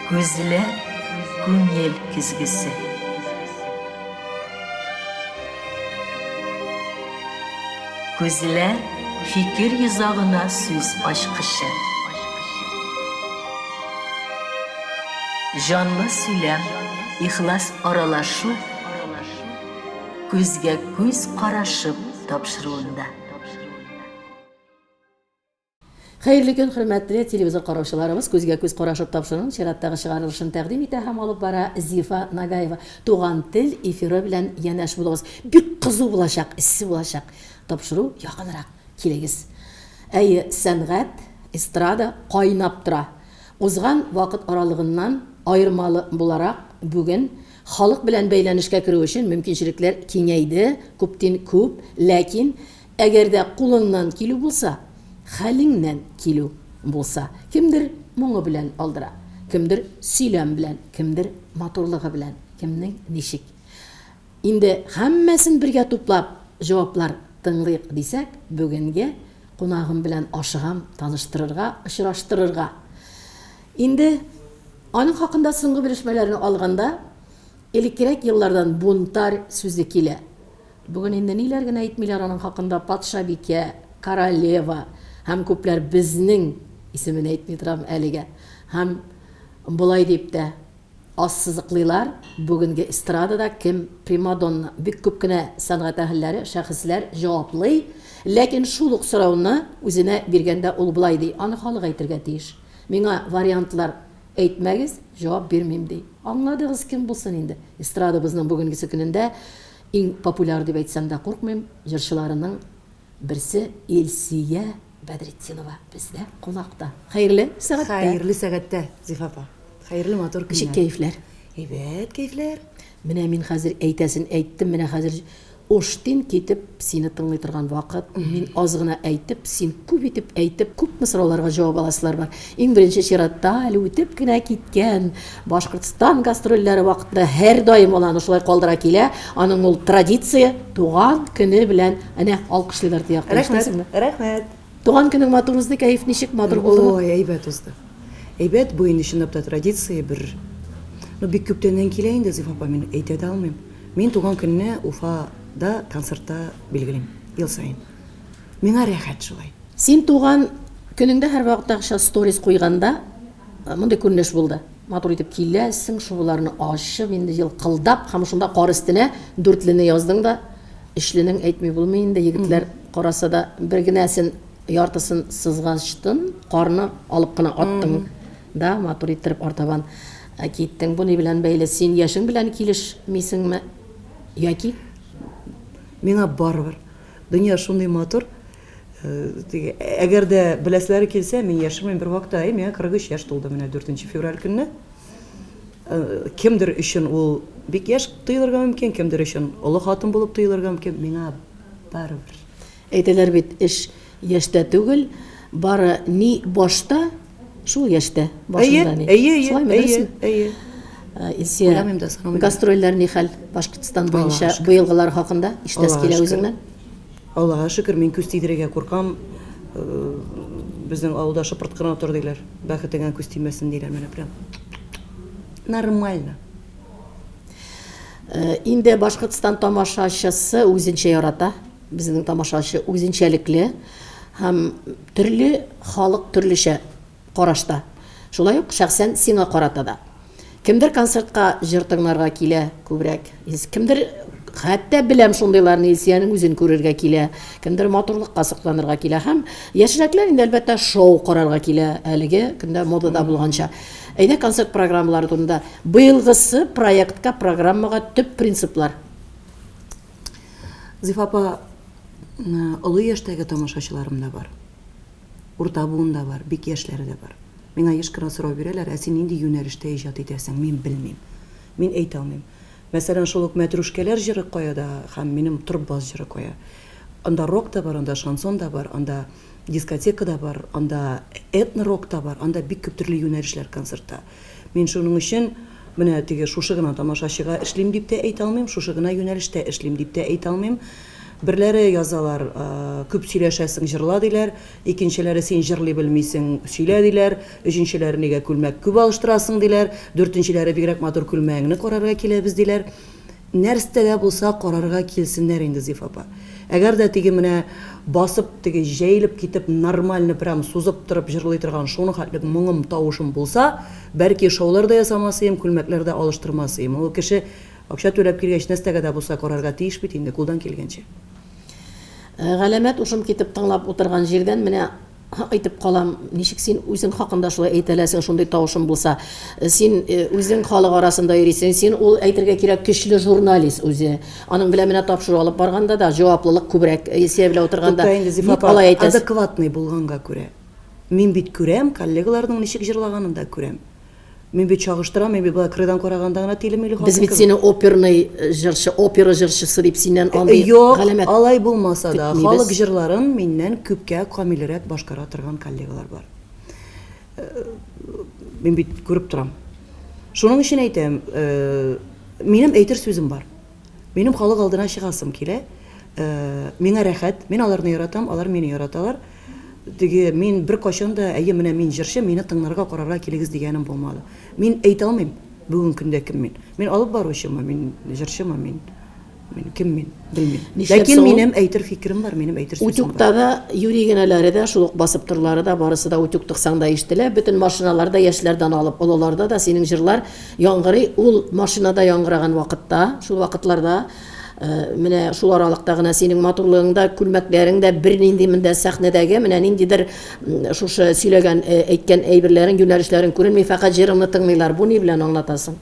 Күзләр күңел көзгесе. Күзләр фикер йозагына сүз ачкычы. Җанлы сөйләм, ихлас аралашу күзгә күз карашып тапшыруында. Хәерле көн, хөрмәтле телевизор караучыларыбыз! Күзгә күз карашып тапшыруның чираттагы чыгарылышын тәкъдим итә һәм алып бара Зифа Нагаева. Туган тел эфиры белән янәш булыгыз. Бик кызу булачак, эссе булачак. Тапшыру якынрак килегез. Әйе, сәнгать, эстрада кайнап тора. Узган вакыт аралыгыннан аермалы буларак, бүген халык белән бәйләнешкә керү өчен мөмкинчелекләр киңәйде, күптин күп, ләкин Әгәр дә кулыңнан килү булса, хәлеңнән килү булса. Кемдер моңы белән алдыра, кемдер сөйләм белән, кемдер матурлыгы белән, кемнең ничек. Инде һәммәсен бергә туплап җаваплар тыңлыйк дисәк, бүгенге кунагым белән ашыгам таныштырырга, очраштырырга. Инде аның хакында соңгы белешмәләрне алганда, элеккерәк еллардан бунтарь сүзе килә. Бүген инде ниләр генә әйтмиләр аның хакында, патшабикә, королева һәм күпләр безнең исемен әйтми торам әлегә. Һәм болай дип тә ассызыклыйлар, бүгенге эстрадада кем примадонна? Бик күп кенә сәнгать әһелләре, шәхесләр җаваплый, ләкин шул ук сорауны үзенә биргәндә ул болай ди, аны халык әйтергә тиеш. Миңа вариантлар әйтмәгез, җавап бирмим, ди. Аңладыгыз, кем булсын инде? Эстрадабызның бүгенгесе көнендә Иң популяр дип әйтсәм дә куркмыйм, җырчыларының берсе Илсия Бәдретдинова бездә кунакта. Хәерле сәгатьтә. Хәерле сәгатьтә, Зифа апа. Хәерле матур көннәр. Ничек кәефләр? Әйбәт кәефләр. Менә мин хәзер әйтәсен әйттем, менә хәзер Оштин китеп сине тыңлый торган вакыт. Мин аз гына әйтеп, син күп итеп әйтеп, күпме сорауларга җавап аласылар бар. Иң беренче чиратта әле үтеп кенә киткән Башкортстан гастрольләре вакытында һәрдаим ул аны шулай калдыра килә. Аның ул традиция, туган көне белән әнә алкышлыйлар дия Рәхмәт, рәхмәт. Туган көнең матур узды, кәеф ничек, матур булдымы? Ой, әйбәт узды. Әйбәт, бу инде чынлап та традиция бер. Ну, бик күптәннән килә инде, Зифа апа, мин әйтә дә алмыйм. Мин туган көнне Уфада концертта билгелим, ел саен. Миңа рәхәт шулай. Син туган көнеңдә һәрвакыттагыча сторис куйганда мондый күренеш булды. Матур итеп киләсең, шуларны ачып, инде елкылдап һәм шунда кар өстенә дүртлене яздың да, өчленең әйтми булмый инде, егетләр караса да, бер генәсен, яртысын сызгачтын, карны алып кына аттың да, матур иттереп артабан киттең. Бу ни белән бәйле? Син яшең белән килешмисеңме яки? Миңа барыбер. Дөнья шундый матур. Теге, әгәр дә беләселәре килсә, мин яшермим бер вакытта, әй, миңа 43 яшь тулды менә 4 февраль көнне. Кемдер өчен ул бик яшь тоелырга мөмкин, кемдер өчен олы хатын булып тоелырга мөмкин, миңа барыбер. Әйтәләр бит, эш яшьтә түгел, бары ни башта, шул яшьтә, башында ни. Әйе, әйе, Шулаймы, әйе, дөресме? әйе. Илсөя, Уйламыйм да, сорамыйм да. гастрольләр ни хәл Башкортстан буенча шөкер. быелгылар хакында ишетәсе Аллага килә шөкер. үзеңнән? Аллага шөкер, мин күз тидерергә куркам. Безнең авылда шыпырт кына тор диләр. Бәхетеңә күз тимәсен диләр менә прям. Нормально. Инде Башкортстан тамашачысы үзенчә ярата. Безнең тамашачы үзенчәлекле һәм төрле халык төрлечә карашта. Шулай ук шәхсән сиңа карата да. Кемдер концертка җыр тыңларга килә күбрәк. Кемдер хәтта беләм шундыйларны Илсиянең үзен күрергә килә. Кемдер матурлыкка сокланырга килә һәм яшьрәкләр инде әлбәттә шоу карарга килә әлеге көндә модада булганча. Әйдә концерт программалары турында. Быелгысы проектка, программага төп принциплар. Зифа апа, олы яшьтәге тамашачыларым да бар. Урта буын да бар, бик яшьләре дә бар. Миңа еш кына сорау бирәләр, ә син нинди юнәлештә иҗат итәсең? Мин белмим. Мин әйтә алмыйм. Мәсәлән, шул ук Мәтрүшкәләр җыры кая да һәм минем Торып бас җыры кая. Анда рок та бар, анда шансон да бар, анда дискотека да бар, анда этно-рок та бар, анда бик күп төрле юнәлешләр концертта. Мин шуның өчен менә теге шушы гына тамашачыга эшлим дип тә әйтә алмыйм, шушы гына юнәлештә эшлим дип тә әйтә алмыйм. Берләре язалар, күп сөйләшәсең, җырла диләр, икенчеләре син җырлый белмисең, сөйлә диләр, өченчеләре нигә күлмәк күп алыштырасың диләр, дүртенчеләре бигрәк матур күлмәгеңне карарга киләбез диләр. Нәрсә дә булса карарга килсеннәр инде, Зифа апа. Әгәр дә теге менә басып, теге җәелеп китеп, нормально прям сузып торып җырлый торган шуның хәтле моңым, тавышым булса, бәлки шоулар да ясамас ием, күлмәкләр дә алыштырмас ием. Ул кеше Акча түләп килгәч, нәрсәгә дә булса карарга тиеш бит инде, кулдан килгәнчә. Галәмәт ушым китеп тыңлап утырган җирдән менә әйтеп калам, ничек син үзең хакында шулай әйтә аласың, шундый тавышың булса. Син үзең халык арасында йөрисең, син ул әйтергә кирәк көчле журналист үзе. Аның белән менә тапшыру алып барганда да җаваплылык күбрәк, Илсөя белән утырганда. Тукта инде, Зифа Ник апа, алай әйтәсең? адекватный булганга күрә. Мин бит күрәм, коллегаларның ничек җырлаганын да күрәм. Мин бит чагыштырам, мин бит болай кырыйдан караганда гына тиле-миле хатын Без бит кебек. сине оперный җырчы, опера җырчысы дип синнән андый Юк, галәмәт алай булмаса да, көтмибез. халык җырларын миннән күпкә камилрәк башкара торган коллегалар бар. Мин бит күреп торам. Шуның өчен әйтәм, минем әйтер сүзем бар. Минем халык алдына чыгасым килә. Миңа рәхәт, мин аларны яратам, алар мине яраталар. Теге мин беркайчан да, әйе, менә мин җырчы, мине тыңларга, карарга килегез дигәнем булмады. Мин әйтә алмыйм, бүгенге көндә кем мин. Мин алып баручымы, мин җырчымы, мин мин кем мин, белмим. Нишләп Ләкин соң ул? минем әйтер фикерем бар, минем әйтер сүзем Утюгта бар. да, юри генәләре дә, шул ук басып торлары да, барысы да утюг тыксаң да ишетелә. Бөтен машиналар да, яшьләрдән алып олыларда да синең җырлар Яңгырый ул машинада яңгыраган вакытта, шул вакытларда, менә шул аралыкта гына синең матурлыгың да, күлмәкләрең дә бернинди монда сәхнәдәге менә ниндидер шушы сөйләгән, әйткән әйберләрең, юнәлешләрең күренми, фәкать җырыңны тыңлыйлар. Бу ни белән аңлатасың?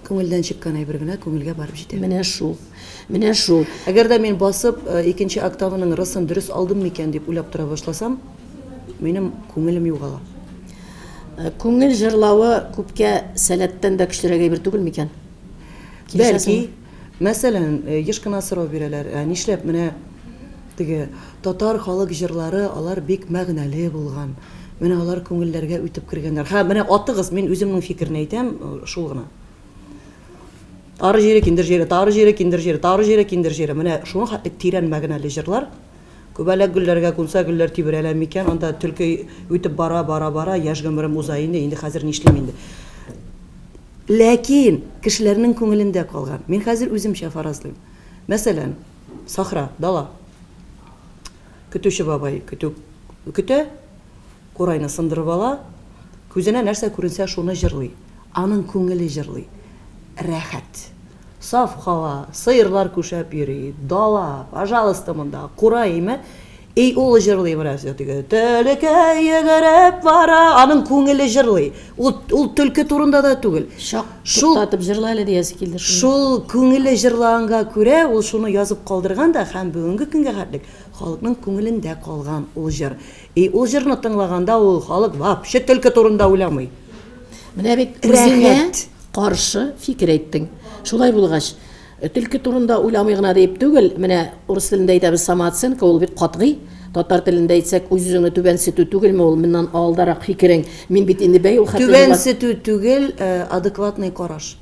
Күңелдән чыккан әйбер генә күңелгә барып җитә. Менә шул. Менә шул. Әгәр дә мин басып, икенче октаваның р-сын дөрес алдым микән дип уйлап тора башласам, минем күңелем югала. Күңел җырлавы күпкә сәләттән дә көчлерәк әйбер түгел микән? Бәлки. Мәсәлән, еш кына сорау бирәләр, ә нишләп менә теге татар халык җырлары алар бик мәгънәле булган, менә алар күңелләргә үтеп кергәннәр. Һә, менә атыгыз, мин үземнең фикерне әйтәм, шул гына. Тары җире, киндер җире, тары җире, киндер җире, тары җире, киндер җире. Менә шуның хәтле тирән мәгънәле җырлар. Күбәләк гөлләргә кунса, гөлләр тибрәлә микән? Анда төлке үтеп бара, бара, бара, яшь гомерем уза инде, инде хәзер нишлим инде? Ләкин кешеләрнең күңелендә калган. Мин хәзер үземчә фаразлыйм. Мәсәлән, сахра, дала. Көтүче бабай көтү көтә, курайны сындырып ала, күзенә нәрсә күренсә, шуны җырлый. Аның күңеле җырлый. Рәхәт. Саф һава, сыерлар күшәп йөри, дала, пожалуйста монда, кура име? И ул җырлый менә все теге төлке йөгереп бара, аның күңеле җырлый. Ул, ул төлке турында да түгел. Чак Шул туктатып җырла әле диясе килде шунда. Шул күңеле җырлаганга күрә ул шуны язып калдырган да һәм бүгенге көнгә хәтлек халыкның күңелендә калган ул җыр. И ул җырны тыңлаганда ул халык вообще төлке турында уйламый. Менә бит үзеңә Рәхәт. Каршы фикер әйттең. Шулай булгач, төлке турында уйламый гына диеп түгел, менә урыс телендә әйтәбез самооценка, ул бик катгый. Татар телендә әйтсәк, үз-үзеңне түбәнсетү түгелме ул, моннан алдарак фикерең. Мин бит инде бәй ул хәтле җырлап. Түбәнсетү түгел, адекватный караш.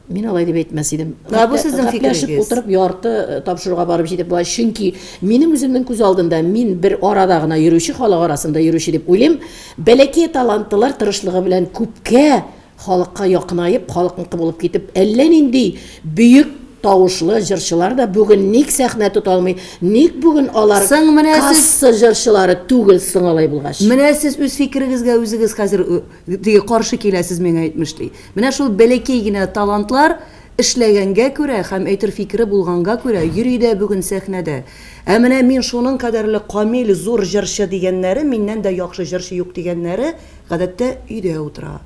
Мин алай дип әйтмәс идем. Ә бу сезнең Гәпләшеп фикерегез. утырып ярты тапшыруга барып җитеп була. Чөнки минем үземнең күз алдында мин бер арада гына йөрүче, халык арасында йөрүче дип уйлыйм. Бәләкәй талантлылар тырышлыгы белән күпкә халыкка якынаеп, халыкныкы булып китеп, әллә нинди бөек тавышлы җырчылар да бүген ник сәхнә тота алмый, ник бүген алар Соң менә сез касса җырчылары түгел соң алай булгач? Менә сез үз фикерегезгә үзегез хәзер теге каршы киләсез миңа әйтмешли. Менә шул бәләкәй генә талантлар эшләгәнгә күрә һәм әйтер фикере булганга күрә йөри дә бүген сәхнәдә. Ә менә мин шуның кадәрле камил зур җырчы дигәннәре, миннән дә яхшы җырчы юк дигәннәре, гадәттә, өйдә утыра.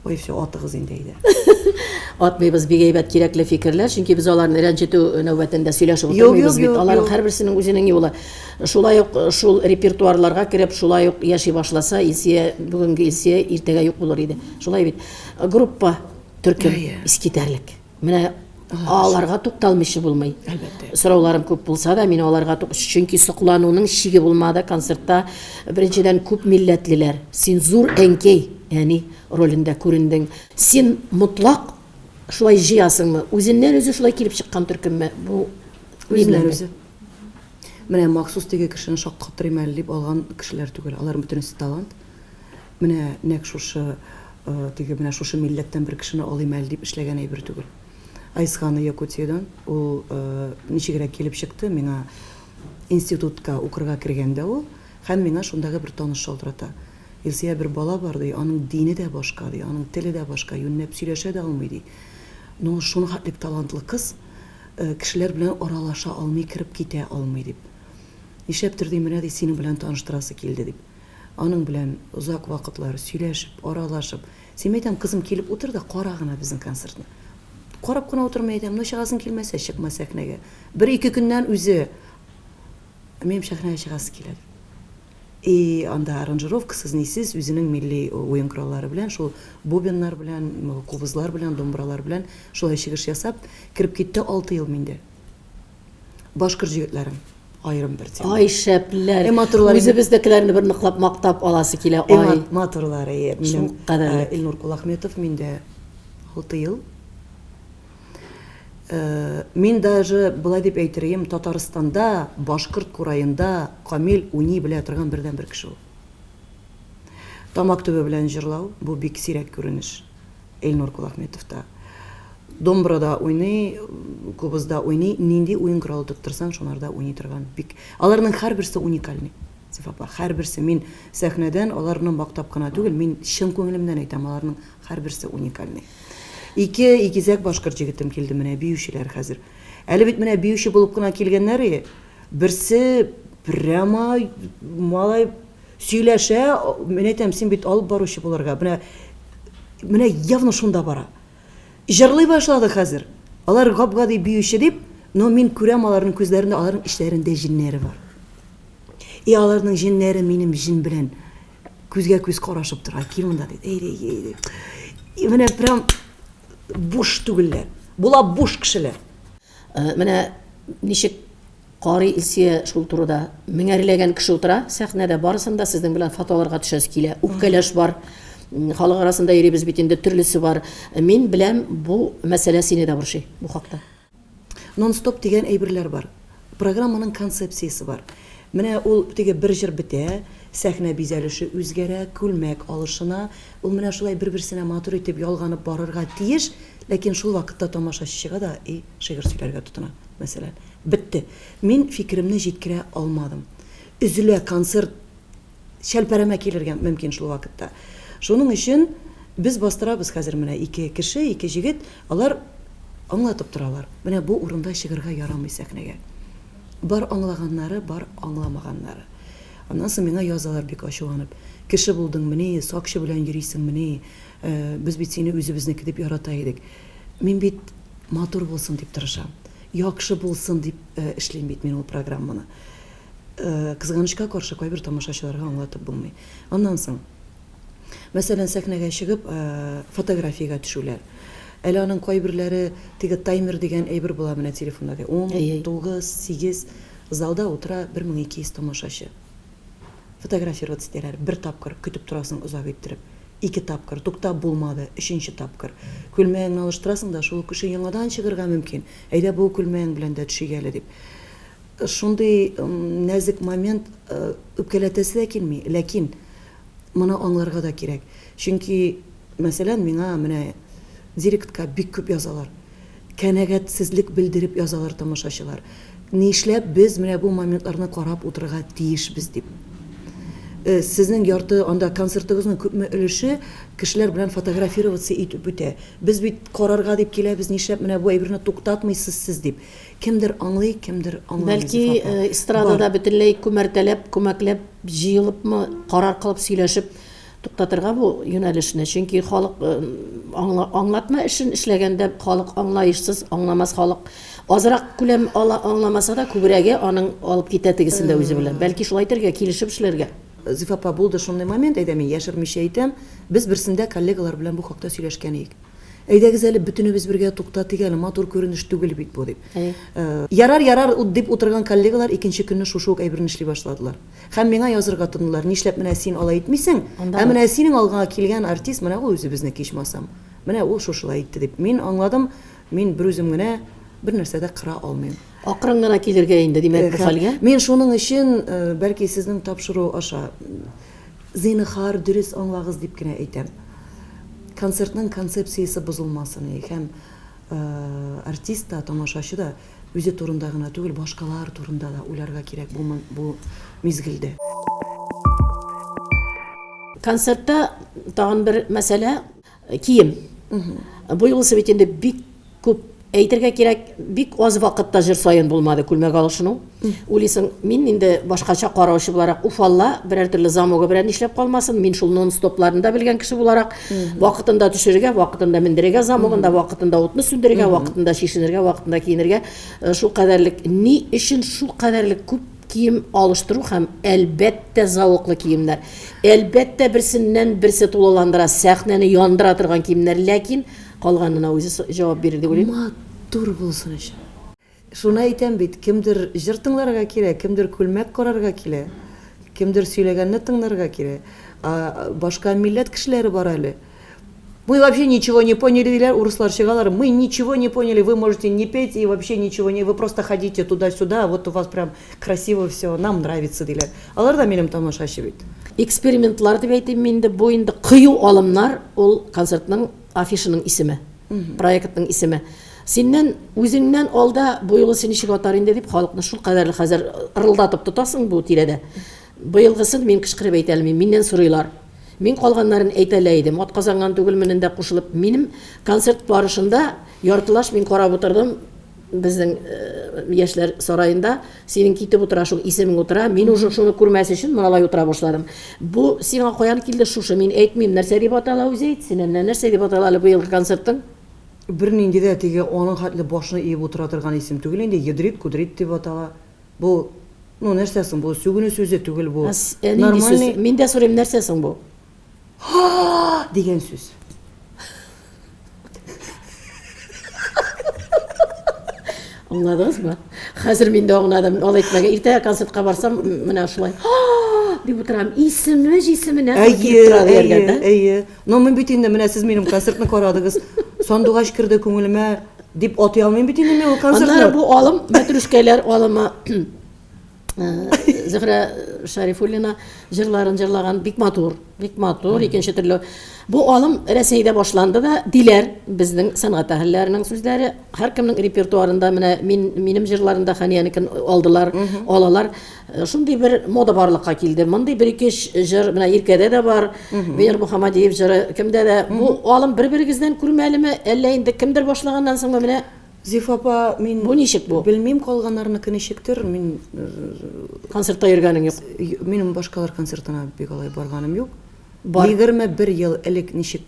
Ой, все, атыгыз инде әйдә. Атмыйбыз, бик әйбәт кирәкле фикерләр, чөнки без аларны рәнҗетү нәүбәтендә сөйләшеп Юк, утырмыйбыз юк, бит. юк, Аларның юк. һәрберсенең үзенең юлы. Шулай ук шул репертуарларга кереп, шулай ук яши башласа, Илсөя, бүгенге Илсөя иртәгә юк булыр иде. Шулай бит. Группа, төркем Әйе. искитәрлек. Менә аларга тукталмыйча булмый. Әлбәттә. Сорауларым күп булса да, мин аларга тук, чөнки соклануның чиге булмады концертта. Беренчедән, күп милләтлеләр. Син зур әнкәй, әни ролендә күрендең. Син мотлак. шулай җыясыңмы? Үзеннән-үзе шулай килеп чыккан төркемме? Бу ни белән Үзеннән үзе. Менә махсус теге кешене шаккатырыйм әле дип алган кешеләр түгел. Алар бөтенесе талант. Менә нәкъ шушы теге менә шушы милләттән бер кешене алыйм әле дип эшләгән әйбер түгел. Айсханы Якутиядән ул ничегрәк килеп чыкты, миңа институтка укырга кергәндә ул һәм миңа шундагы бер таныш шалтырата. Илсөя бер бала бар, ди, аның дине дә башка, ди, аның теле дә башка, юньләп сөйләшә дә алмый, ди. Но ул шуның хәтлек талантлы кыз, кешеләр белән аралаша алмый, кереп китә алмый, дип. Нишләптер, ди, менә, ди, синең белән таныштырасы килде, дип. Аның белән озак вакытлар сөйләшеп, аралашып. Син, мәйтәм, кызым, килеп утыр да кара гына безнең концертны. Карап кына утыр, мәйтәм, ну чыгасың килмәсә, чыкма сәхнәгә. Бер-ике көннән үзе, Минем сәхнәгә чыгасы килә, ди. И анда аранжировкасыз, нисез, үзенең милли уен кораллары белән, шул бубеннар белән, кубызлар белән, домбралар белән шулай чыгыш ясап, кереп китте 6 ел миндә. Башкорт җегетләрем аерым бер тема. Ай, шәпләр. Э, матурлар. Үзебезнекеләрне бер ныклап мактап аласы килә. Э, Ай. Матурлар, әйе. Минем Шулкадәрле. э, Илнур Кулахметов миндә 6 ел. Э, мин даже болай дип әйтерием, Татарстанда башкорт кураенда камил уйный белә торган бердәнбер кеше ул. Тамак төбе белән җырлау бу бик сирәк күренеш Илнур Кулахметовта. Домбрада уйный, кубызда уйный, нинди уен коралы тоттырсаң, шунарда уйный торган бик. Аларның һәрберсе уникальный. Зифа апа, һәрберсе мин сәхнәдән аларны мактап кына түгел, мин чын күңелемнән әйтәм, аларның һәрберсе уникальный. Ике игезәк башкорт җегетем килде менә, биючеләр хәзер. Әле бит менә биюче булып кына килгәннәр и, берсе прямо малай сөйләшә, мин әйтәм, син бит алып баручы булырга, менә менә явно шунда бара. Җырлый башлады хәзер. Алар гап-гади биюче дип, но мин күрәм аларның күзләрендә, аларның эчләрендә җеннәре бар. И аларның җеннәре минем җен белән күзгә күз карашып тора. Кил монда ди. Әй, әй, әй. И менә прям буш түгелләр. Була буш кешеләр. Э, менә ничек карый Илсөя шул турыда. Меңәрләгән кеше утыра сәхнәдә, барысын да сезнең белән фотоларга төшәсе килә. Үпкәләш бар. Халык арасында йөрибез бит инде, төрлесе бар. Мин беләм, бу мәсьәлә сине дә борчый бу хакта. Нон-стоп дигән әйберләр бар. Программаның концепциясе бар. Менә ул теге бер җыр бетә, сәхнә бизәлеше үзгәрә, күлмәк алышына. Ул менә шулай бер-берсенә матур итеп ялганып барырга тиеш, ләкин шул вакытта тамашачы чыга да и шигырь сөйләргә тотына, мәсәлән. Бетте. Мин фикеремне җиткерә алмадым. Өзелә концерт чәлпәрәмә килергә мөмкин шул вакытта. Шуның өчен без бастырабыз хәзер менә ике кеше, ике җегет, алар аңлатып торалар. Менә бу урында чыгырга ярамый сәхнәгә. Бар аңлаганнары, бар аңламаганнары. Аннан соң миңа язалар бик ачуланып. Кеше булдыңмыни, сакчы белән йөрисеңмени, э, без бит сине үзебезнеке дип ярата идек. Мин бит матур булсын дип тырышам. Яхшы булсын дип э, эшлим бит мин ул программаны. Кызганычка каршы, кайбер тамашачыларга аңлатып булмый. Аннан соң, мәсәлән, сәхнәгә чыгып, фотографиягә төшүләр. Әле аның кайберләре теге таймер дигән әйбер була менә телефонда. 10, 9, 8 залда утыра 1200 тамашачы. Фотографироваться итәләр. Бер тапкыр көтеп торасың озак иттереп. Ике тапкыр, туктап булмады, өченче тапкыр. Күлмәгеңне алыштырасың да, шул ук кеше яңадан чыгырга мөмкин. Әйдә, бу күлмәгең белән дә төшик әле дип. Шундый нәзек момент, үпкәләтәсе дә килми, ләкин моны аңларга да кирәк. Чөнки, мәсәлән, миңа менә директка бик күп язалар. Кәнәгатьсезлек белдереп язалар тамашачылар. Нишләп без менә бу моментларны карап утырырга тиешбез дип. Сезнең ярты анда концертыгызның күпме өлеше кешеләр белән фотографироваться итеп үтә. Без бит карарга дип киләбез, нишләп менә бу әйберне туктатмыйсыз сез дип. Кемдер аңлый, кемдер аңламый, Бәлки, Зифа апа. э, эстрадада Бар. бөтенләй күмәртәләп, күмәкләп җыелыпмы, карар кылып сөйләшеп туктатырга бу юнәлешне. Чөнки халык э, аңла, аңлатма эшен эшләгәндә халык аңлаешсыз, аңламас халык. Азрак күләм ала, аңламаса да, күбрәге аның алып китә тегесен дә үзе белән. Бәлки шулай итәргә, килешеп эшләргә. Зифа апа, булды шундый момент, әйдә мин яшермичә әйтәм, без берсендә коллегалар белән бу хакта сөйләшкән идек. Әйдәгез әле бөтенебез бергә туктатыйк әле, матур күренеш түгел бит бу, дип. Ярар, ярар, дип утырган коллегалар икенче көнне шушы ук әйберне эшли башладылар. Һәм миңа язырга тотындылар, нишләп менә син алай итмисең, ә менә синең алга килгән артист, менә ул үзебезнеке ичмасам. Менә ул шушылай әйтте дип. Мин аңладым, мин берүзем генә бер нәрсә дә кыра алмыйм. Акрын гына килергә инде, димәк, бу хәлгә. Мин шуның өчен, бәлки, сезнең тапшыру аша, зинһар, дөрес аңлагыз дип кенә әйтәм. Концертның концепциясе бозылмасын и һәм артист та, тамашачы да үзе турында гына түгел, башкалар турында да уйларга кирәк бу бу мизгелдә. Концертта тагын бер мәсьәлә, кием. Бу юлысы бит инде бик күп әйтергә кирәк, бик аз вакытта җыр саен булмады күлмәк алышыну. Уйлыйсың, мин инде башкача караучы буларак, уфалла, берәр төрле замогы белән нишләп калмасын, мин шул нон-стопларны да белгән кеше буларак, вакытында төшерергә, вакытында мендерергә замогын да, вакытында утны сүндерергә, вакытында чишенергә, вакытында киенергә, э, шул кадәрлек ни өчен шул кадәрлек күп кием алыштыру һәм әлбәттә зәвыклы киемнәр. Әлбәттә берсеннән берсе тулыландыра, сәхнәне яндыра торган киемнәр, ләкин калганына үзе җавап бирер дип уйлыйм. Матур булсын өчен. Шуны әйтәм бит, кемдер җыр тыңларга килә, кемдер күлмәк карарга килә, кемдер сөйләгәнне тыңларга килә. А башка милләт кешеләре бар әле. Мы вообще ничего не поняли, диләр, урыслар чыгалар, мы ничего не поняли, вы можете не петь и вообще ничего не, вы просто ходите туда-сюда, вот у вас прям красиво все, нам нравится, диләр. Алар да минем тамашачы бит. Экспериментлар дип әйтим инде, бу инде кыю алымнар, ул концертның афишаның исеме, проектның исеме. Синнән, үзеңнән алда бу юлысы ничек атар инде дип халыкны шул кадәрле хәзер ырылдатып тотасың бу тирәдә. Быелгысын мин кычкырып әйтә алмыйм, миннән сорыйлар. Мин калганнарын әйтә лә идем, атказанган түгелменен дә кушылып. Минем концерт барышында яртылаш мин карап утырдым, безнең яшьләр сараенда синең китеп утыра шул исемең утыра. Мин уже шуны күрмәс өчен моналай утыра башладым. Бу сиңа каян килде шушы? Мин әйтмим, нәрсә дип атала үзе әйтсен. Әнә нәрсә дип атала әле быелгы концертың? Бернинди дә теге аның хәтле башны иеп утыра торган исем түгел инде, Едрит-кудрит дип атала. Бу, ну, нәрсә соң бу? Сүгенү сүзе түгел бу. Ә нинди сүз? Мин дә сорыйм, нәрсә соң бу? Һа! дигән сүз. Аңладыгызмы? Хәзер мин дә аңладым. Ал әйтмәгә. Иртәгә концертка барсам, менә шулай дип утырам. Исеме җисеменә туры килеп тора дияргә, да? Әйе, әйе. Но мин бит инде, менә сез минем концертны карадыгыз. Сандугач керде күңелемә дип атый алмыйм бит инде мин ул концертны. Аннары бу алым, мәтрүшкәләр алымы Зөһрә Шәрифуллина җырларын җырлаган бик матур, бик матур, икенче төрле. Бу алым Рәсәйдә башланды да, диләр безнең сәнгать әһелләренең сүзләре. Һәркемнең репертуарында менә мин минем җырларында Хәниянекен алдылар, алалар. Шундый бер мода барлыкка килде. Мондый бер ике җыр менә Иркәдә дә бар, Венер Мөхәммәдиев җыры кемдә дә. Бу алым бер-берегездән күрмәлеме, әллә инде кемдер башлаганнан соңмы менә Зифа апа, мин Бу ничек бу? Белмим, калганнарныкы ничектер, мин Концертта йөргәнең юк. Минем башкалар концертына бик алай барганым юк. Бар. 21 ел элек ничек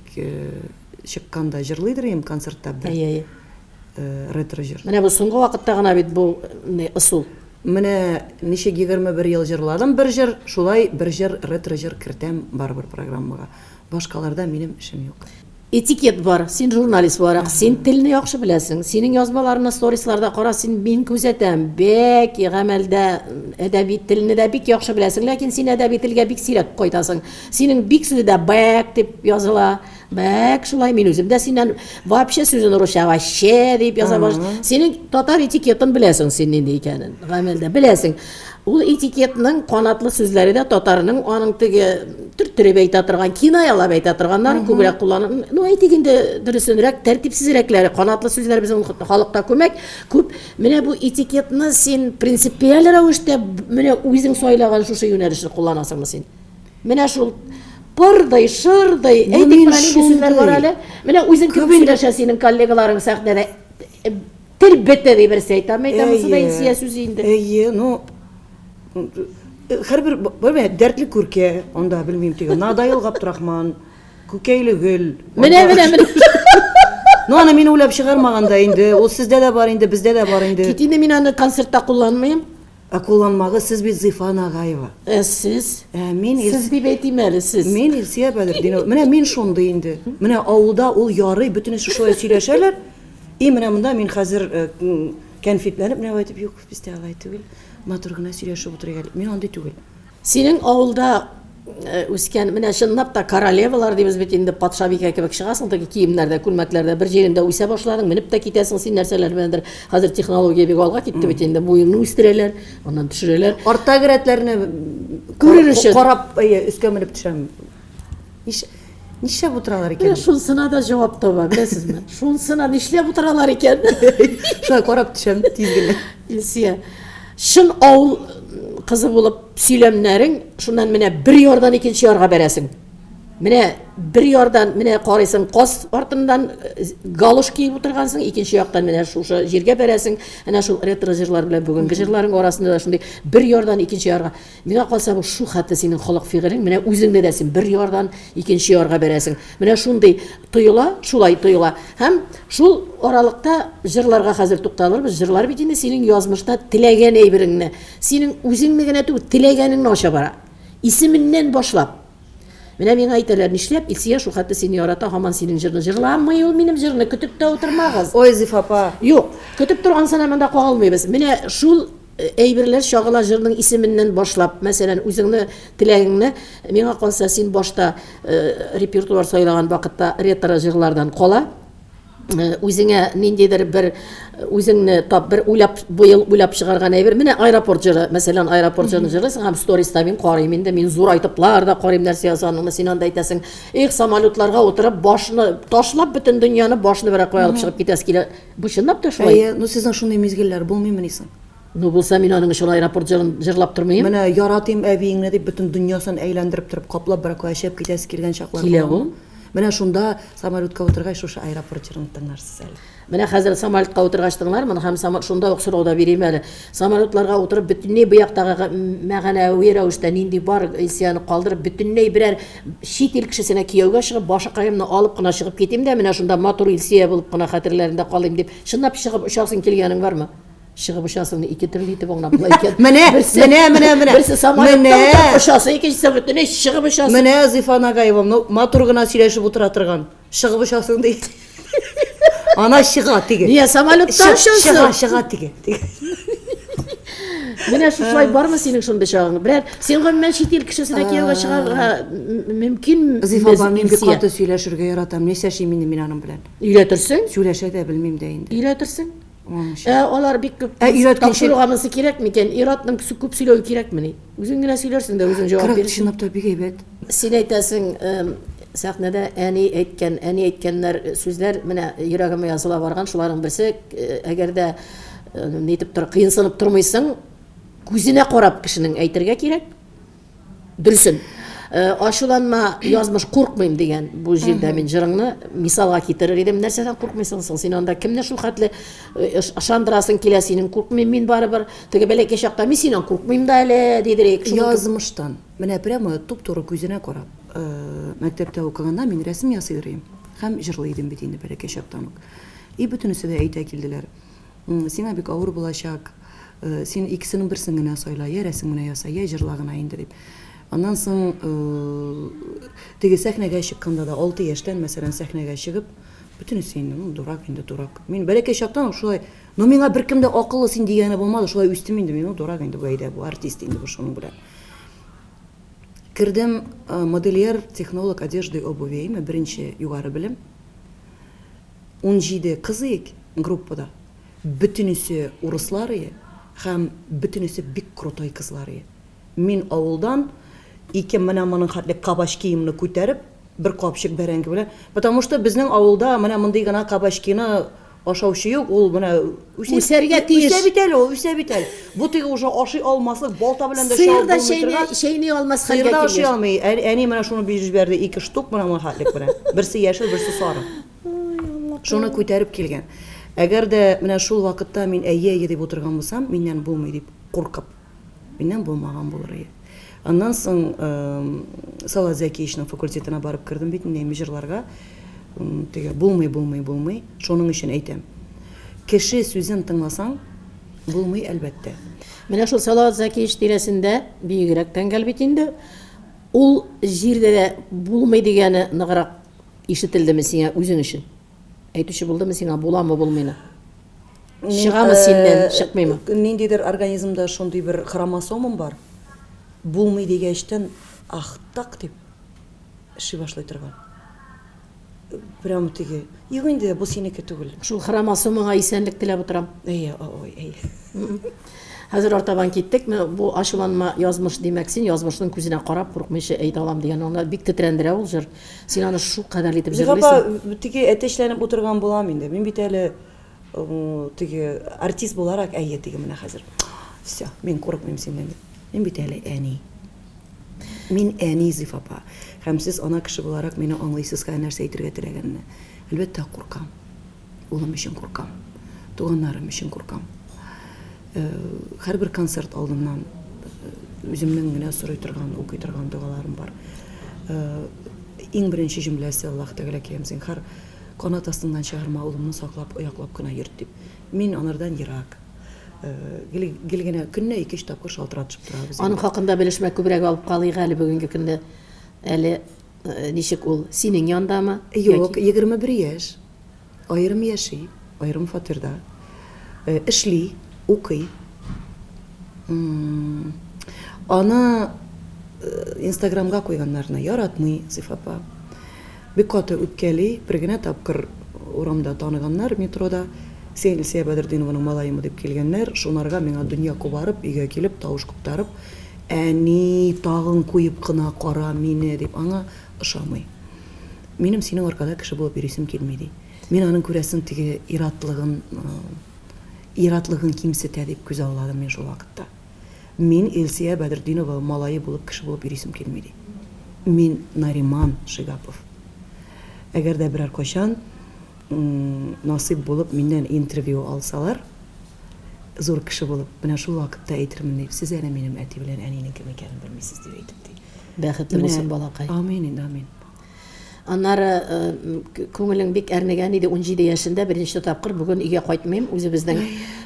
чыкканда җырлыйдыр идем концертта бер. Әйе, әйе. Ретро җыр. Менә бу соңгы вакытта гына бит бу ысул. Менә ничек 21 ел җырладым бер җыр, шулай бер җыр ретро җыр кертәм барыбер программага. Башкаларда минем эшем юк. Этикет бар, син журналист буларак, син телне яхшы беләсең, синең язмаларны сторисларда кара, син мин күзәтәм, бәк гамәлдә әдәби телне дә бик яхшы беләсең, ләкин син әдәби телгә бик сирәк кайтасың. Синең бик сүзе дә бәк дип языла, бәк шулай, мин үзем дә синнән вообще сүзен русча вообще дип яза башлыйм. Синең татар этикетын беләсең син нинди икәнен, гамәлдә беләсең. Ул этикетның канатлы сүзләре дә татарның аның теге төрттереп әйтә торган, кинаялап әйтә торганнарын күбрәк куллана. Ну, әйтик инде дөресенрәк, тәртипсезрәкләре, канатлы сүзләр безнең халыкта күмәк, күп. Менә бу этикетны син принципиаль рәвештә менә үзең сайлаган шушы юнәлешне кулланасыңмы син? Менә шул пырдый, шырдый, әйтик, менә нинди сүзләр бар әле? Менә үзең кебек сөйләшә синең коллегаларың сәхнәдә. Тел бете ди берсе әйтә, әйтә, монысы да Илсөя сүзе инде. Әйе, ну һәрбер белмим, дәртле күркә, анда белмим теге Надаил Габдрахман, Күкәйле гөл. Менә, менә, менә. Ну, аны мин уйлап чыгармаган да инде. Ул сездә дә бар инде, бездә дә бар инде. Кит инде мин аны концертта кулланмыйм. Ә кулланмагыз, сез бит Зифа Нагаева. Ә сез? Ә мин Сез дип әйтим әле, сез. Мин Илсөя Бәдретдинова. Менә мин шундый инде. Менә авылда ул ярый, бөтенесе шулай сөйләшәләр. И менә монда мин хәзер кәнфитләнеп менә әйтеп, юк, бездә алай түгел. Матур гына сөйләшеп утырыйк әле. Мин андый түгел. Синең авылда. э, үскән, менә чынлап та королевалар дибез бит инде, патшабикә кебек чыгасың теге киемнәрдә, күлмәкләрдә, бер җирендә үсә башладың, менеп тә китәсең син нәрсәләр беләндер. Хәзер технология бик алга китте бит инде, буеңны үстерәләр, аннан төшерәләр. Арттагы рәтләрне күрер өчен. Карап, әйе, өскә менеп төшәм. Ниш, нишләп утыралар икән? Менә шунсына да җавап таба, беләсезме? Шунсына нишләп утыралар икән? Шулай карап төшәм тиз генә. Илсия, чын авыл кызы булып сөйләмнәрең, шуннан менә бер ярдан икенче ярга бәрәсең. Менә бер ярдан менә карыйсың, каз артыннан э, галош киеп утыргансың, икенче яктан менә шушы җиргә бәрәсең. Әнә шул ретро җырлар белән бүгенге җырларың арасында да шундый бер ярдан икенче ярга. Миңа калса, бу шул хәтле синең холык фигылең, менә үзеңне дә син бер ярдан икенче ярга бәрәсең. Менә шундый тоела, шулай тоела. Һәм шул аралыкта җырларга хәзер тукталырбыз. Җырлар бит инде синең язмышта теләгән әйбереңне, синең үзеңне генә түгел, теләгәнеңне ача бара. Исеменнән башлап. Менә миңа әйтәләр, нишләп Илсөя шул хәтле сине ярата, һаман синең җырны җырламый ул минем җырны, көтеп тә утырмагыз. Ой, Зифа апа. Юк, көтеп торгансына монда кагылмыйбыз. Менә шул Әйберләр чагыла җырның исеменнән башлап, мәсәлән, үзеңне теләгеңне, миңа калса, син башта репертуар сайлаган вакытта ретро җырлардан кала, үзеңә ниндидер бер үзеңне тап бер уйлап быел уйлап чыгарган әйбер. Менә аэропорт җыры, мәсәлән, аэропорт җырын җырлыйсың һәм сториста мин карыйм инде, мин зур айтыплар да карыйм нәрсә язганыңны, син анда әйтәсең, эх, самолетларга утырып башны ташлап бөтен дөньяны башны берәр кая алып чыгып китәсе килә. Бу чынлап та шулай. Әйе, ну сезнең шундый мизгелләр булмыймыни соң? Ну булса мин аның өчен аэропорт җырын җырлап тормыйм. Менә яратыйм әбиеңне дип бөтен дөньясын әйләндереп торып, каплап берәр кая чыгып китәсе килгән чаклар Килә ул. Менә шунда самолетка утыргач шушы аэропорт җырын тыңларсыз әле. Менә хәзер самолетка утыргач тыңлармын һәм шунда ук сорау да бирим әле. Самолетларга утырып бөтенләй бу яктагы мәгънәви рәвештә нинди бар Илсөяне калдырып бөтенләй берәр Чит ил кешесенә кияүгә чыгып, башыкаемны алып кына чыгып китим дә, менә шунда матур Илсөя булып кына хәтерләрендә калыйм дип, чынлап чыгып очасың килгәнең бармы? Чыгып очасыңны ике төрле итеп аңлап була икән. Менә, менә, менә, менә. Берсе самолетта утырып очасы, икенчесе бөтенләй чыгып очасы. Менә Зифа Нагаева, ну, матур гына сөйләшеп утыра торган. Чыгып очасың ди. Ана чыга теге. Нигә самолетта очасың? Чыга, чыга теге. Менә шушылай бармы синең шундый чагың? Берәр син гомумән чит ил кешесенә кияүгә чыгарга мөмкин? Зифа апа, мин бик каты сөйләшергә яратам. Нишләшим инде мин аның белән? Өйрәтерсең? Сөйләшә дә белмим дә инде. Өйрәтерсең? Ә алар бик күп Ә өйрәткәнче тапшыруга монысы кирәк микән? Ир-атның күп сөйләве кирәкмени? Үзең генә сөйләрсең дә, үзең җавап бирерсең. Чынлап та бик әйбәт. Син әйтәсең, сәхнәдә әни әйткән, әни әйткәннәр сүзләр менә йөрәгемә языла барган, шуларның берсе, әгәр дә нитеп тор, кыенсынып тормыйсың, күзенә карап кешенең әйтергә кирәк. Дөресен. Э, ачуланма, язмыш куркмыйм дигән бу җирдә мин җырыңны мисалга китерер идем. Нәрсәдән куркмыйсың соң? Син анда кемне шул хәтле э, ышандырасың килә синең? Куркмыйм мин барыбер. Теге бәләкәй чакта мин синнән куркмыйм да әле, дидерик. Язмыштан. Менә прямо туп-туры күзенә карап. Э, мәктәптә укыганда мин рәсем ясый идем һәм җырлый идем бит инде бәләкәй чактан ук. И бөтенесе дә әйтә килделәр. Сиңа бик авыр булачак, син икесенең берсен генә сайла, йә рәсем генә яса, йә җырла гына инде, дип. Аннан соң теге сәхнәгә чыкканда да, алты яшьтән, мәсәлән, сәхнәгә чыгып, бөтенесе инде, ну, дурак инде, дурак. Мин бәләкәй чактан ук шулай, но миңа беркем дә акыллы син дигәне булмады, шулай үстем инде мин, ну, дурак инде бу, әйдә, бу артист инде бу шуның белән. Кердем модельер, технолог одежды и обуви, беренче югары белем. 17 кыз иек группада, бөтенесе урыслар ие һәм бөтенесе бик крутой кызлар ие. Мин авылдан ике менә моның хәтле кабачкиемны күтәреп, бер капчык бәрәңге белән, потому что безнең авылда менә мондый гына кабачкины ашаучы юк, ул менә үсә, Үсәргә тиеш. Үсә бит әле ул, үсә бит әле. Бу теге уже ашый алмаслык, балта белән дә чабып булмый торган. Сыер да чәйни алмас хәлгә килгәч. Сыер да ашый алмый. Әни менә шуны биреп җибәрде, ике штук менә моның хәтлек менә. Берсе яшел, берсе сары. Шуны күтәреп килгән. Әгәр дә менә шул вакытта мин әйе, әйе дип утырган булсам, миннән булмый дип куркып, миннән булмаган булыр иде. Аннан соң Салават Зәкиевичның факультетына барып кердем бит инде җырларга. Теге булмый, булмый, булмый. Шуның өчен әйтәм. Кеше сүзен тыңласаң, булмый, әлбәттә. Менә шул Салават Зәкиевич тирәсендә биегрәк тәңгәл бит инде. Ул җирдә дә булмый дигәне ныграк Ишетелдеме сиңа үзең өчен? Әйтүче булдымы сиңа буламы, булмыймы? Чыгамы синнән, чыкмыймы? Ниндидер организмда шундый бер хромосомам бар. Булмый дигәчтен, Ах, так дип эшли башлый торган. Прям теге, юк инде, бу синеке түгел. Шул хромосомаңа исәнлек теләп утырам. Әйе, ой, әйе. Хәзер артабан киттек. Менә бу ачуланма язмыш димәк, син язмышның күзенә карап курыкмыйча әйтә алам дигән аңа бик тетрәндерә ул җыр. Син аны шул кадәр итеп Зифа җырлыйсың. апа, теге әтәчләнеп утырган булам инде. Мин бит әле теге артист буларак, әйе, теге менә хәзер. Все, мин курыкмыйм синнән дип. Мин бит әле әни. Мин әни, Зифа апа. Һәм сез ана кеше буларак мине аңлыйсыз хәзер нәрсә әйтергә теләгәнне. Әлбәттә, куркам. Улым өчен куркам. Туганнарым өчен куркам. Һәрбер концерт алдыннан үземнең генә сорый торган, укый торган догаларым бар. Иң беренче җөмләсе, Аллаһ Тәгаләкәем, зинһар, канат астыңнан чыгарма, улымны саклап, ояклап кына йөрт, дип. Мин анардан ерак. Гел, гел генә көненә ике-өч тапкыр шалтыратышып торабыз. Аның хакында белешмә күбрәк алып калыйк әле бүгенге көндә. Әле ничек ул? Синең яндамы? Юк, 21 яшь. Аерым яши, аерым фатирда. Эшли, укый. Аны Инстаграмга куйганнарны яратмый Зифа апа. Бик каты үпкәли, бер генә тапкыр урамда таныганнар метрода, Син Илсөя Бәдретдинованың малаемы дип килгәннәр, шунарга миңа дөнья кубарып, өйгә килеп, тавыш куптарып, Әни, тагын куеп кына кара мине, дип, аңа ошамый. Минем синең аркада кеше булып йөрисем килми, ди. Мин аның, күрәсең, теге ир-атлыгын, ир-атлыгын кимсетә дип күзалладым мин шул вакытта. Мин Илсөя Бәдретдинова малае булып кеше булып йөрисем килми, ди. Мин Нариман Шигапов. Әгәр дә берәр кайчан насыйп булып миннән интервью алсалар, зур кеше булып, менә шул вакытта әйтермен, дип, сез әле минем әти белән әнинең кем икәнен белмисез, дип әйтеп, ди. Бәхетле булсын балакай. Амин инде, амин. Аннары күңелең бик әрнегән иде, 17 яшендә беренче тапкыр бүген өйгә кайтмыйм, үзебезнең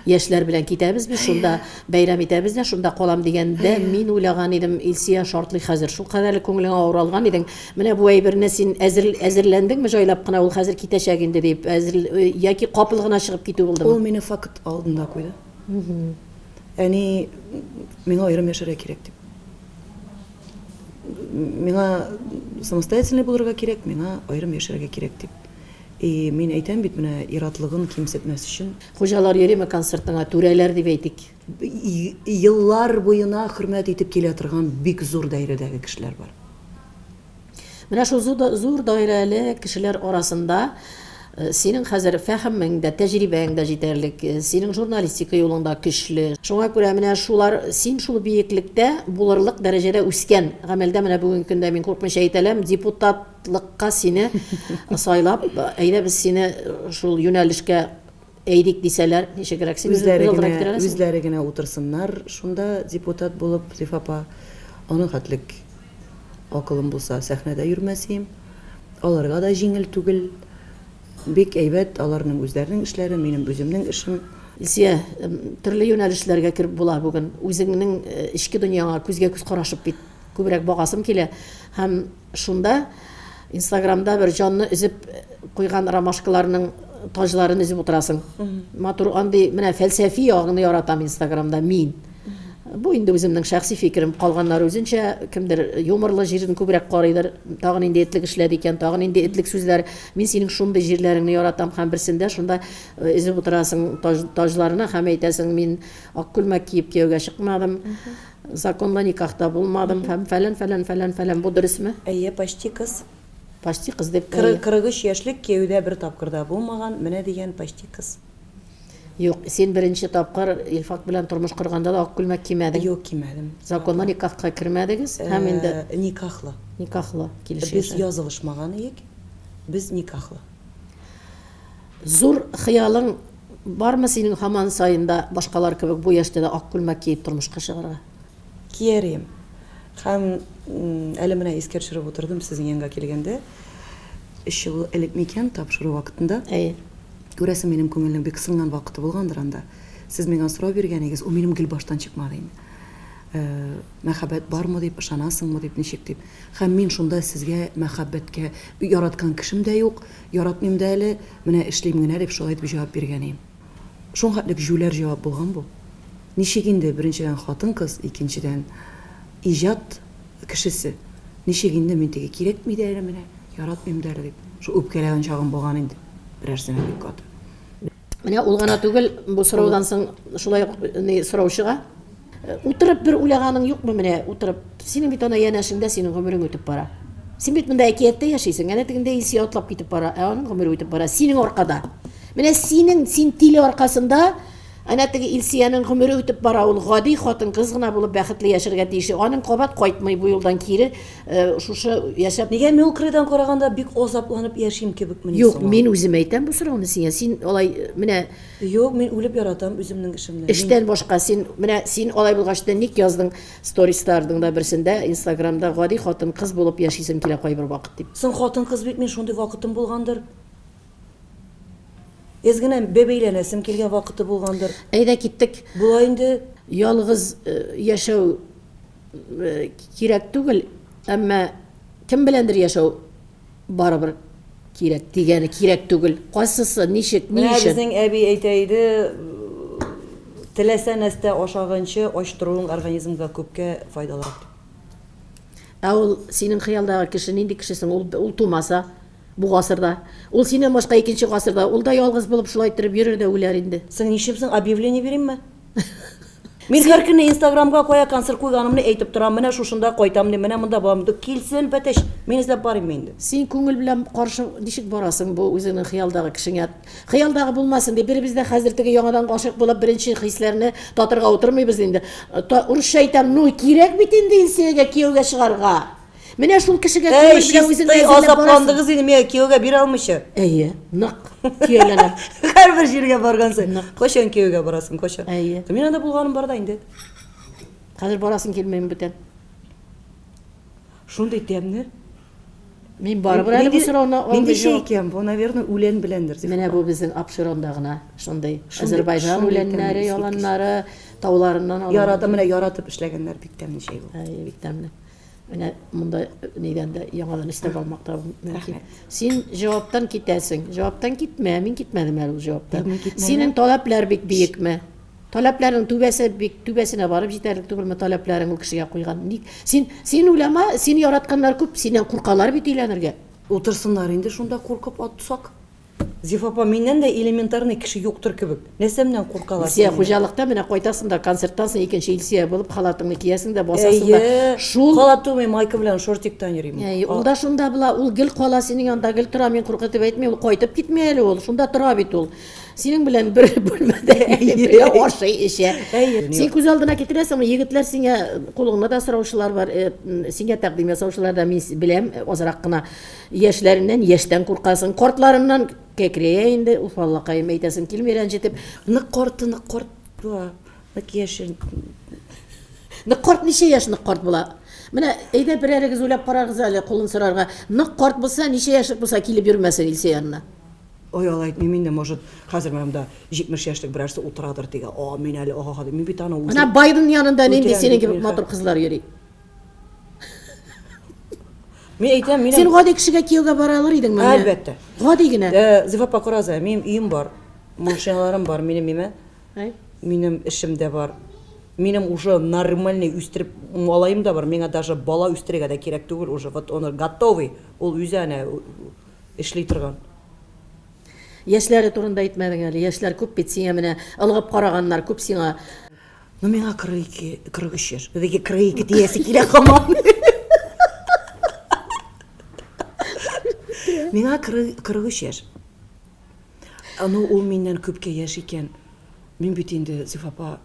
яшьләр белән китәбез без, шунда бәйрәм итәбез дә, шунда калам дигәндә, мин уйлаган идем, Илсөя шартлый хәзер. Шул кадәрле күңелеңә авыр алган идең. Менә бу әйберне син әзер, әзерләндеңме җайлап кына, ул хәзер китәчәк инде дип, әзер, яки капыл гына чыгып китү булдымы? Ул мине факт алдында куйды. Әни, миңа аерым яшәргә кирәк дип. Миңа самостоятельный булырга кирәк, миңа аерым яшәргә кирәк дип. И мин әйтәм бит, менә иратлыгын кимсетмәс өчен. Хуҗалар йөриме концертыңа, түрәләр дип әйтик? Еллар буена хөрмәт итеп килә торган бик зур даирәдәге кешеләр бар. Менә шул зур даирәле кешеләр арасында синең хәзер фәһемең дә, тәҗрибәң дә җитәрлек, синең журналистика юлың да көчле. Шуңа күрә менә шулар, син шул биеклектә булырлык дәрәҗәдә үскән. Гамәлдә менә бүгенге көндә мин куркмыйча әйтә алам, депутатлыкка сине сайлап, әйдә без сине шул юнәлешкә әйдик дисәләр, ничегрәк син үзең Үзләре күз алдына генә, китерә аласыңмы? үзләре генә утырсыннар шунда депутат булып, Зифа апа. Аның хәтлек акылым булса, сәхнәдә йөрмәс ием. Аларга да җиңел түгел. Бик әйбәт, аларның үзләренең эшләре, минем үземнең эшем. Илсөя, төрле юнәлешләргә кереп була бүген. Үзеңнең эчке дөньяңа күзгә-күз карашып бит күбрәк багасым килә. Һәм шунда Инстаграмда бер җанны өзеп куйган ромашкаларның таҗларын өзеп утырасың. Матур андый менә фәлсәфи ягыңны яратам Инстаграмда мин. Бу инде үземнең шәхси фикерем, калганнары үзенчә, кемдер юморлы җирен күбрәк карыйдыр, тагы нинди этлек эшләде икән, тагы нинди этлек сүзләр. Мин синең шундый җирләреңне яратам һәм берсендә шунда өзеп утырасың таҗларны һәм әйтәсең, мин ак күлмәк киеп кияүгә чыкмадым, законлы никахта булмадым һәм фәлән, фәлән, фәлән, фәлән. Бу дөресме? Әйе, почти кыз. Почти кыз дип, әйе. 43 яшьлек кияүдә бер тапкыр да булмаган, менә дигән почти кыз. Юк, син беренче тапкыр Илфак белән тормыш корганда да ак күлмәк кимәдең. Юк, кимәдем. Законлы никахка кермәдегез һәм инде. Никахлы. Никахлы килеш Без язылышмаган иек, без никахлы. Зур хыялың бармы синең һаман саен да башкалар кебек бу яшьтә дә ак күлмәк киеп тормышка чыгарга? Кияр ием. Һәм әле менә искә төшереп утырдым сезнең янга килгәндә, өч ел элек микән, тапшыру вакытында. Әйе. Күрәсең, минем күңелнең бик сынган вакыты булгандыр анда. Сез миңа сорау биргән идегез, ул минем гел баштан чыкмады инде. Мәхәббәт бармы дип, ышанасыңмы дип, ничек дип. Һәм мин шунда сезгә мәхәббәткә яраткан кешем дә юк, яратмыйм да әле, менә эшлим генә дип шулай итеп җавап биргән идем. Шуңхәтлек җүләр җавап булган бу. Ничек инде, беренчедән, хатын-кыз, икенчедән, иҗат кешесе. Ничек инде мин теге кирәкми дә әле менә, яратмыйм да әле дип. Шул үпкәләгән чагым булган инде берәрсенә бик каты. Менә ул гына түгел, бу сораудан соң шулай ук ни сорау чыга. Утырып бер уйлаганың юкмы менә, утырып. Синең бит ана янәшеңдә синең гомерең үтеп бара. Син бит монда әкияттә яшисең, әнә тегендә Илсөя атлап китеп бара, ә аның гомере үтеп бара синең аркада. Менә синең, син тиле аркасында әнә теге Илсөянең гомере үтеп бара, ул гади хатын-кыз гына булып бәхетле яшәргә тиеш. Аның кабат кайтмый бу юлдан кире, шушы яшәп. Нигә мин ул кырыйдан караганда бик азапланып яшим кебекмени Юк, соң ул? мин үзем әйтәм бу сорауны сиңа. Син алай менә Юк, мин үлеп яратам үземнең эшемне. Эштән башка син менә син алай булгач та ник яздың сторисларның да берсендә инстаграмда гади хатын-кыз булып яшисем килә кайбер вакыт дип. Соң хатын-кыз бит мин шундый вакытым булгандыр. Әз генә бәбәйләнәсем килгән вакыты булгандыр. Әйдә киттек. Була инде. Ялгыз яшәү кирәк түгел, әмма кем беләндер яшәү барыбер кирәк дигәне кирәк түгел. Кайсысы, ничек, ни Менә өчен? безнең әби әйтә иде, теләсә нәрсә ашаганчы ач торуың организмга күпкә файдалырак дип. Ә ул синең хыялдагы кеше нинди кеше соң? Ул, ул тумаса бу гасырда. Ул синнән башка икенче гасырда, ул да ялгыз булып шулай иттереп йөрер дә үләр инде. Соң нишлим соң, объявление биримме? Мин һәр көнне Инстаграмга кая концерт куйганымны әйтеп торам, менә шушында кайтам дим, менә монда барам дим. Килсен, бәтәч, мин эзләп барыйммы инде? Син күңел белән каршы ничек барасың бу үзеңнең хыялдагы кешеңә? Хыялдагы булмасын дип, беребез дә хәзер теге яңадан гашыйк булып беренче хисләрне татырга утырмыйбыз инде. Урысча әйтәм, ну кирәк бит инде Илсөягә кияүгә чыгарга. Менә шул кешегә Әй, күңел белән үзеңне чистый әзерләп барасың. азапландыгыз инде миңа кияүгә бирә алмыйча. Әйе, нык көяләнәм. Һәрбер җиргә барган саен. Нык. Кайчан кияүгә барасың, кайчан? Әйе. Мин анда булганым бар да инде. Хәзер барасың килмиме бүтән? Шундый тәмле. Мин барыбер әле бу сорауны алмый Нинди чәй икән бу? Наверное, үлән беләндер. Менә бу безнең Апшеронда гына шундый. Азербайҗан үләннәре, яланнары, тауларыннан алынган. Яратып, менә яратып эшләгәннәр, бик тәмле чәй бу. Әйе, бик тәмле. Менә монда нидән дә яңадан өстәп алмак та мөмкин. Син җаваптан китәсең. Җаваптан китмә, мин китмәдем әле ул җаваптан. Синең таләпләр бик биекме? Таләпләрең түбәсе бик түбәсенә барып җитәрлек түгелме таләпләрең ул кешегә куйган? Ник? Син син уйлама, сине яратканнар күп, синнән куркалар бит өйләнергә. Утырсыннар инде шунда куркып атсак. Зифа апа, миннән дә элементарный кеше юктыр кебек. Нәрсәмнән куркалар Илсөя, хуҗалыкта менә кайтасың да концерттан соң икенче Илсөя булып халатыңны киясең дә басасың да. Әйе. Шул Халат түгел, мин майка белән шортиктан йөрим. Әйе, ул да шунда була, ул гел кала синең янда, гел тора, мин куркытып әйтмим, ул кайтып китми әле ул, шунда тора бит ул. Синең белән бер бүлмәдә бергә ашый, эчә. Әйе. Син күз алдына китерәсеңме, егетләр сиңа кулыңны да сораучылар бар, сиңа тәкъдим ясаучылар да мин беләм, азрак кына Яшьләреннән яшьтән куркасың, картларыннан кәкрәя инде, уф аллакаем, әйтәсем килми рәнҗетеп. Нык карты нык карт була, нык яше. Нык карт ничә яшь нык карт була? Менә әйдә берәрегез уйлап карагыз әле кулын сорарга. Нык карт булса, ничә яшьлек булса килеп йөрмәсен Илсөя янына. Ой, алай әйтмим инде, может, хәзер менә монда 70 яшьлек берәрсе утырадыр дигән. О, мин әле ага-га дип. Мин бит аны Менә Байден янында нинди синең кебек матур кызлар йөри. Мин әйтәм, минем Син гади кешегә кияүгә бара алыр идеңме? Әлбәттә. Гади генә. Э, Зифа апа, карагыз, минем өем бар, машиналарым бар, минем име? Минем эшем дә бар. Минем уже нормальный үстереп малаем да бар. Миңа даже бала үстерергә дә кирәк түгел уже. Вот он готовый. Ул үзе әнә эшли торган. Яшьләре турында әйтмәдең әле. Яшьләр күп бит сиңа менә ылгып караганнар күп сиңа. Ну, миңа 42, 43 яшь. Безгә 42 диясе килә һаман. Миңа 43 яшь. Ну, ул миннән күпкә яшь икән. Мин бит инде, Зифа апа,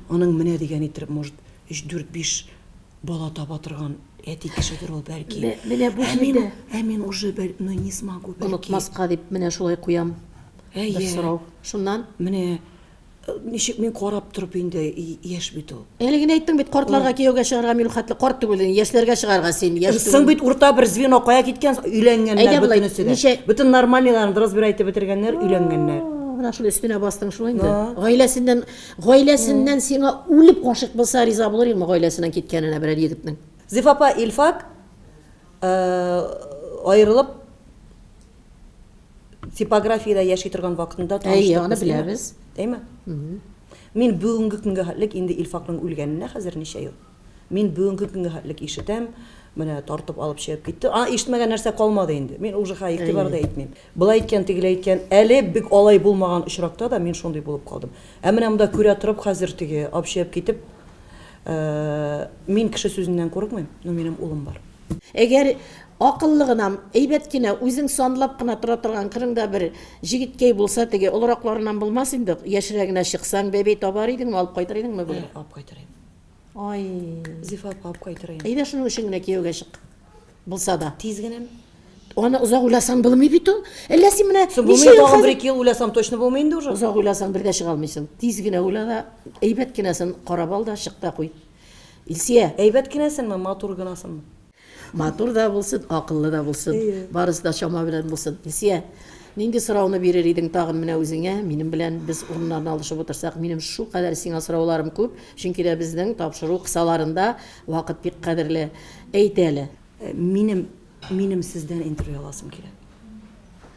аның менә дигән иттереп, может, 3, 4, 5 бала таба торган әти кешедер ул, бәлки. Менә бу җирдә. Ә мин уже, ну, не смогу, бәлки. Онытмаска дип, менә шулай куям. Бер сорау. Шуннан? Менә Ничек мин карап торып инде, яшь бит ул. Әле генә әйттең бит, картларга кияүгә чыгарга мин ул хәтле карт түгел, яшьләргә чыгарга син яшь түгел. Соң бит урта бер звено кая киткән, өйләнгәннәр бөтенесе дә. Ничә... Бөтен нормальныйларын разбирать итеп бетергәннәр, өйләнгәннәр. Менә шул өстенә бастың шул инде. Гаиләсеннән, гаиләсеннән сиңа үлеп гашыйк булса, риза булыр идеңме гаиләсеннән киткәненә берәр егетнең? Зифа апа, Илфак аерылып Типографиядә яши торган вакытында таныштык. Әйе, аны беләбез. Әйме? Мин бүгенге көнгә хәтлек инде Илфакның үлгәненә хәзер ничә ел. Мин бүгенге көнгә хәтлек ишетәм, менә тартып алып чыгып китте. А, ишетмәгән нәрсә калмады инде. Мин уже хәй игътибар да итмим. Болай иткән, тегеләй иткән. Әле бик алай булмаган очракта да мин шундый булып калдым. Ә менә монда күрә торып хәзер теге общеп китеп, мин кеше сүзеннән курыкмыйм, но минем улым бар. Әгәр акыллы гына, әйбәт кенә, үзең санлап кына тора торган кырыңда бер җегеткәй булса, теге олыракларыннан булмас инде, яшьрәгенә чыксаң, бәбәй табар идеңме, алып кайтыр идеңме бүген? Алып кайтыр идем. Ай. Зифа апа, алып кайтыр идем. Әйдә шуның өчен генә кияүгә чык. Булса да. Тиз генәме? Аны озак уйласаң булмый бит ул. Әллә син менә Соң булмый, тагын бер-ике ел уйласам точно булмый инде уже. Озак уйласаң бер дә чыга алмыйсың. Тиз генә уйла да, әйбәт кенәсен карап ал да, чык та куй. Илсия. Әйбәт кенәсенме, матур гынасынмы? Матур да булсын, акыллы да булсын. Барысы да чама белән булсын. Илсия, нинди сорауны бирер идең тагын менә үзеңә? Минем белән без урыннарны алышып утырсак, минем шулкадәр сиңа сорауларым күп, чөнки дә безнең тапшыру кысаларында вакыт бик кадерле. Әйт әле. Минем, минем сездән интервью аласым килә.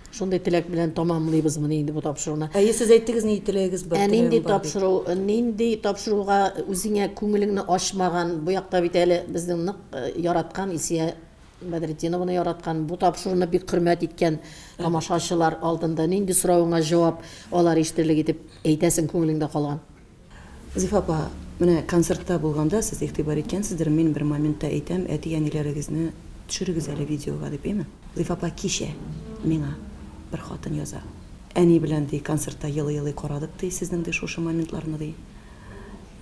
Шундый теләк белән тамамлыйбызмыни инде бу тапшыруны? Әйе, сез әйттегез, нинди теләгегез бар, Ә нинди теләгем бар дип. тапшыру, нинди тапшыруга үзеңә күңелеңне ачмаган, бу якта бит әле безнең нык яраткан Илсөя Бәдретдинованы яраткан, бу тапшыруны бик хөрмәт иткән тамашачылар алдында нинди соравыңа җавап алар ишетерлек итеп әйтәсең күңелеңдә калган? Зифа апа, менә концертта булганда сез игътибар иткәнсездер, мин бер моментта әйтәм, әти-әниләрегезне төшерегез әле видеога дип, әйме? Зифа апа, кичә миңа бер хатын яза. Әни белән, ди, концертта елый-елый карадык, ди, сезнең, ди, шушы моментларны, ди.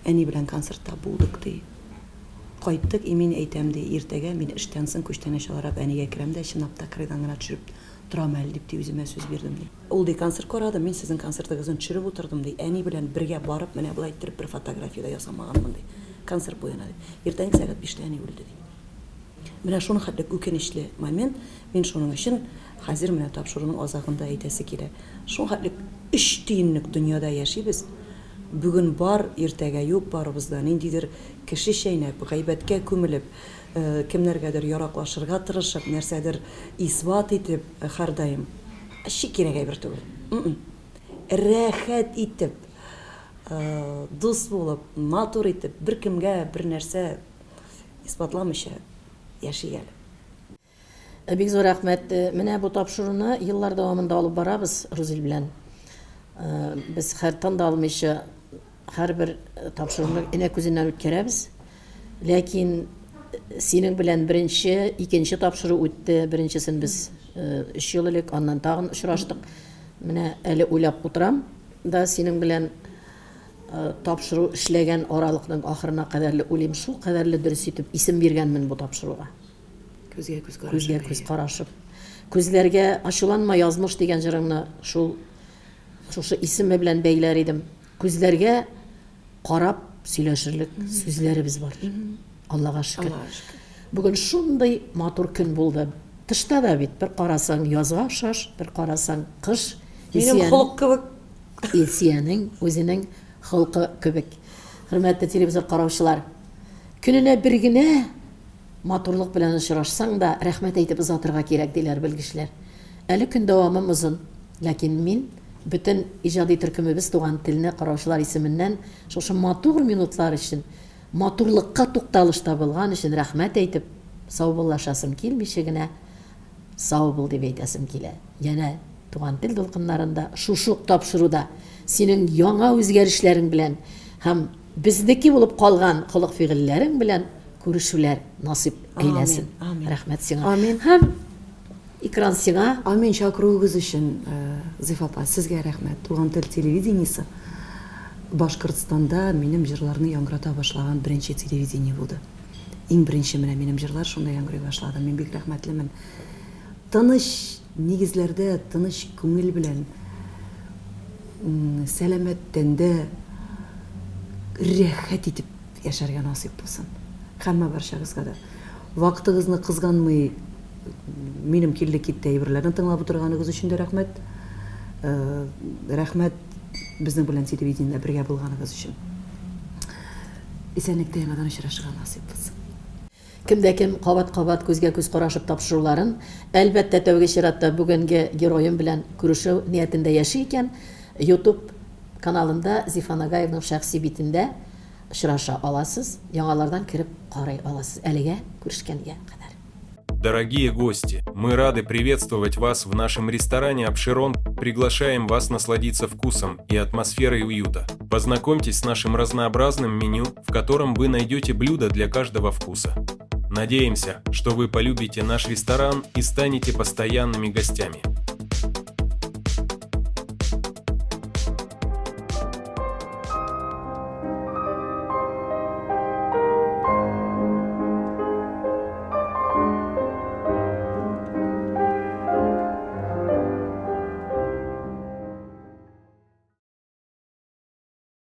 Әни белән концертта булдык, ди. Кайттык, и мин әйтәм, ди, иртәгә мин эштән соң күчтәнәч аларак әнигә керәм дә, чынлап та кырыйдан гына төшереп торам әле, дип, ди, үземә сүз бирдем, ди. Ул, ди, концерт карады, мин сезнең концертыгызны төшереп утырдым, ди, әни белән бергә барып, менә болай иттереп бер фотография дә ясамаганмын, ди, концерт буена, ди. Иртәнге сәгать биштә әни үлде, ди. Менә шуның хәтле үкенечле момент, мин шуның өчен хәзер менә тапшыруның азагында әйтәсе килә. Шуның хәтле өч тиенлек дөньяда яшибез, бүген бар, иртәгә юк барыбыз да, ниндидер кеше чәйнәп, гайбәткә күмелеп, кемнәргәдер яраклашырга тырышып, нәрсәдер исбат итеп һәрдаим. Вообще кирәк әйбер түгел. Рәхәт итеп, дус булып, матур итеп, беркемгә бернәрсә исбатламыйча яшик әле. Бик зур рәхмәт. Менә бу тапшыруны еллар дәвамында алып барабыз Рузил белән. Без һәр тын да алмыйча һәрбер тапшыруны энә күзеннән үткәрәбез. Ләкин синең белән беренче, икенче тапшыру үтте. Беренчесен без өч ел элек, аннан тагын очраштык. Менә әле уйлап утырам да синең белән тапшыру эшләгән аралыкның ахырына кадәрле уйлыйм, шул кадәрле дөрес итеп исем биргәнмен бу тапшыруга. Күзгә күз карашып. Күзгә күз карашып. Күзләргә ачуланма язмыш дигән җырыңны шул шушы исеме белән бәйләр идем. Күзләргә карап сөйләшерлек сүзләребез бар. Аллага шөкер. Бүген шундый матур көн булды. Тышта да бит бер карасаң язга охшаш, бер карасаң кыш. Минем холык кебек. Илсиянең үзенең холкы кебек. Хөрмәтле телевизор караучылар, көненә бер генә матурлык белән очрашсаң да, рәхмәт әйтеп озатырга кирәк, диләр белгечләр. Әле көн дәвамым озын, ләкин мин бөтен иҗади төркемебез Туган телне караучылар исеменнән шушы матур минутлар өчен, матурлыкка тукталыш табылган өчен рәхмәт әйтеп, саубуллашасым килмичә генә, сау бул дип әйтәсем килә. Янә Туган тел дулкыннарында шушы ук тапшыруда синең яңа үзгәрешләрең белән һәм безнеке булып калган холык-фигыльләрең белән күрешүләр насыйп әйләсен. Амин. Рәхмәт сиңа. Амин. Һәм экран сиңа. Амин. Чакыруыгыз өчен, Зифа апа, сезгә рәхмәт. Туган тел телевидениесе Башкортстанда минем җырларны яңгырата башлаган беренче телевидение булды. Иң беренче менә минем җырлар шунда яңгырый башлады. Мин бик рәхмәтлемен. Тыныч нигезләрдә, тыныч күңел белән, сәламәт тәндә рәхәт итеп яшәргә насыйп булсын. Һәммә барчагызга да. Вакытыгызны кызганмый минем килде-китте әйберләрне тыңлап утырганыгыз өчен дә рәхмәт. Рәхмәт безнең белән телевидениедә бергә булганыгыз өчен. Исәнлектә яңадан очрашырга насыйп булсын. Кем дә кем кабат-кабат күзгә-күз карашып тапшыруларын, әлбәттә, тәүге чиратта бүгенге героем белән күрешү ниятендә яши икән, Ютуб каналында Зифа Нагаевның шәхси битендә. очраша аласыз, яңалардан кереп карый аласыз. Әлегә күрешкәнгә кадәр. Дорогие гости, мы рады приветствовать вас в нашем ресторане «Апшерон». Приглашаем вас насладиться вкусом и атмосферой уюта. Познакомьтесь с нашим разнообразным меню, в котором вы найдете блюда для каждого вкуса. Надеемся, что вы полюбите наш ресторан и станете постоянными гостями.